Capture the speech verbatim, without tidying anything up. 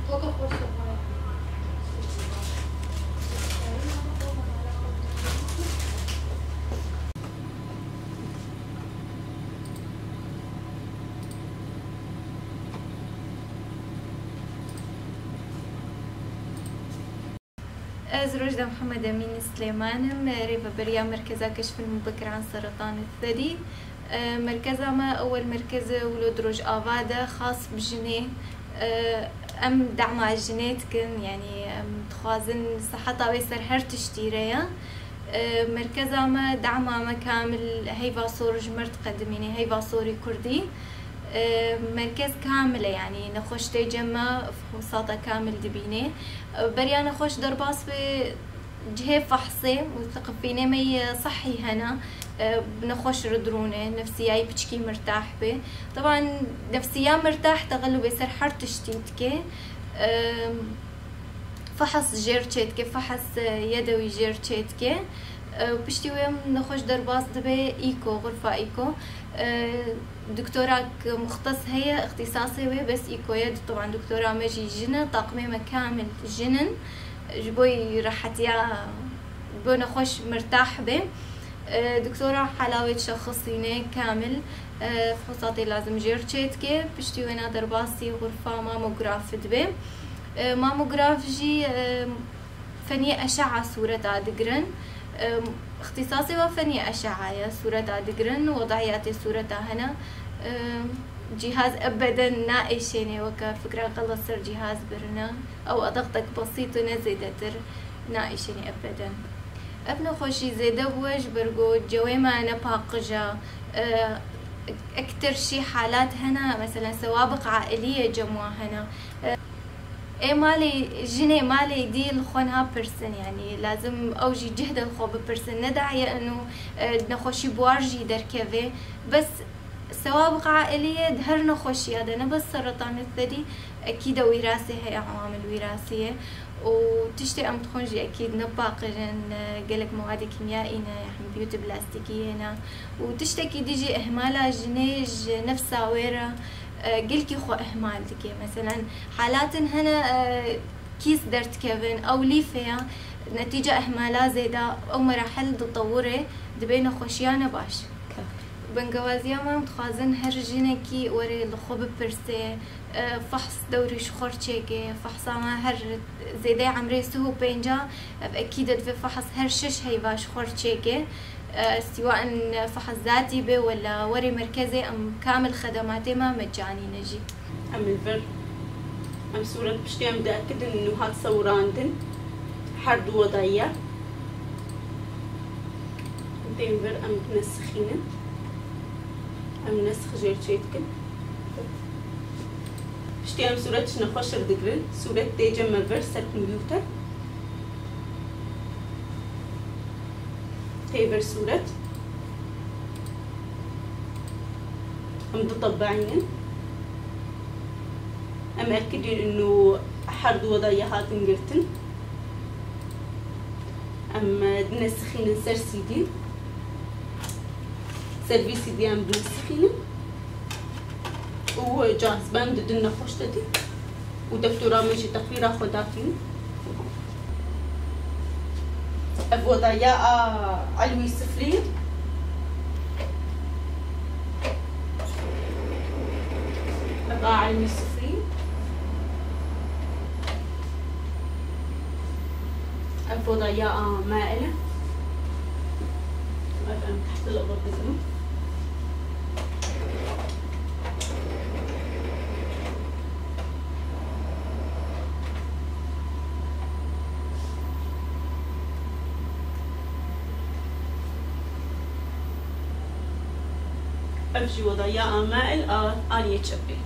Ez Rojda Mihemed Emîn Silêman im, rêveberiya Merkeza Keşfil Mubekiran Seretan Thedî. E, merkeza me ewel merkez e wilo di Rojava de xas bi jinê, e, em dema jinê dikin, yanî em dixwazin siheta wê ser her tiştî re ye. E, merkeza me dema me kamil heyva sor ji me re diqedimîne, heyva sorî kurdî. E, merkez kamil e, yanî nexweş tê cem me, fihûsata kamil dibîne. E, beriya nexweş derbas be cihê fehsê, muteqifînê me yê sehî hene, e, nexweş re dirûne, nefsiyayî piçkî mirtah be. Teban nefsiya mirtah texelûbê ser her tiştî dike. E, fehs jêr çêdike, fehs, e, yedewî jêr çêdike. E, piştî wê nexweş derbas dibe îko, xurfa îko. E, doktorak muxtes heye, îxtîsasê wê bes îko ye. Teban doktora me jî jin e, taqimê me kamil jin in. Ji bo rehetiya, bo nexweş mirtah be. E, doktora hala wê dişexisîne kamil, e, fihûsatê lazim jêr çêdike. Piştî wêna derbasî xurfa mamograf dibe. E, mamograf jî, e, feniyê eşe'a sûreta digirin. E, îxtîsasê we feniyê eşe'a ye, sûreta digirin, wed'iyatê sûreta hene. E, cîhaz ebeden naêşênê weke fikra xelet ser cîhaz birine. Ew edextek besît e, ne zêdetir, naêşênê ebeden. Ev nexweşî zêde bûye ji ber ku cewê me ne paqij e. E, ektir şî halat hene, meselen sewabiq ailî ye cem wan hene. E, ê malê, jinê malê dî li xwe napirsin, yanî lazim ew jî cihde li xwe bipirsin. Ne daye ino, e, nexweşî bi war jî derkeve. Bes sewabiq ailî ye di her nexweşiya de, ne bes seretanê thedî, ekîd e wîrasê heye, ewamil wîrasî ye. Û tiştê em dixwin jî ekîd ne paqij in, gelek mewadê kîmyayî ne, hemî bîyote plastîkî ye ne. Û tiştekî dî jî ihmala jinê ji nefsa wê re, e, gelkî xwe ihmal dike. Meselen, halatin hene, e, kîs derdikevin, ew lîf heye, netîca ihmala zêde, ew merahil ditewire, dibe nexweşiya ne baş. Ka. Bengewaziya me, em dixwazin her jinekî were li xwe bipirse, e, fehs dewrî ji xwe re çêke, fehsa me her zêdeyê emrê sih û pênc e, ev ekîd e divê fehs her şeş heyva ji xwe re çêke. E, siwa in fehs zatî be wela were merkezê, em kamil xedematê me mecanî ne jî. Em li vir, em sûret piştî em diekidin û hat sewirandin. Her du weda ye. Em tên vir, em dinesixînin. Em nesix jêr çêdikin. Piştî em sûret ji nexweş re digirin. Sûret tê cem me vir ser kompûter. Tê vir sûret. Em ditebeînin. Em ekidîn ino her du weda ye hatin girtin. Em, e, dinesixînin ser C D. Ser vî C D em dinesixînin. Û cazibe em didin nexweş de dî. Û doktora me jî teqrîra xwe datîn. Ev weda ya a elwî sifrî. Ev a elwî sifrî. Ev weda ya a mail e. Ev em teht al-ard digirin. Ev jî weda ya a mail a aliyê çepê.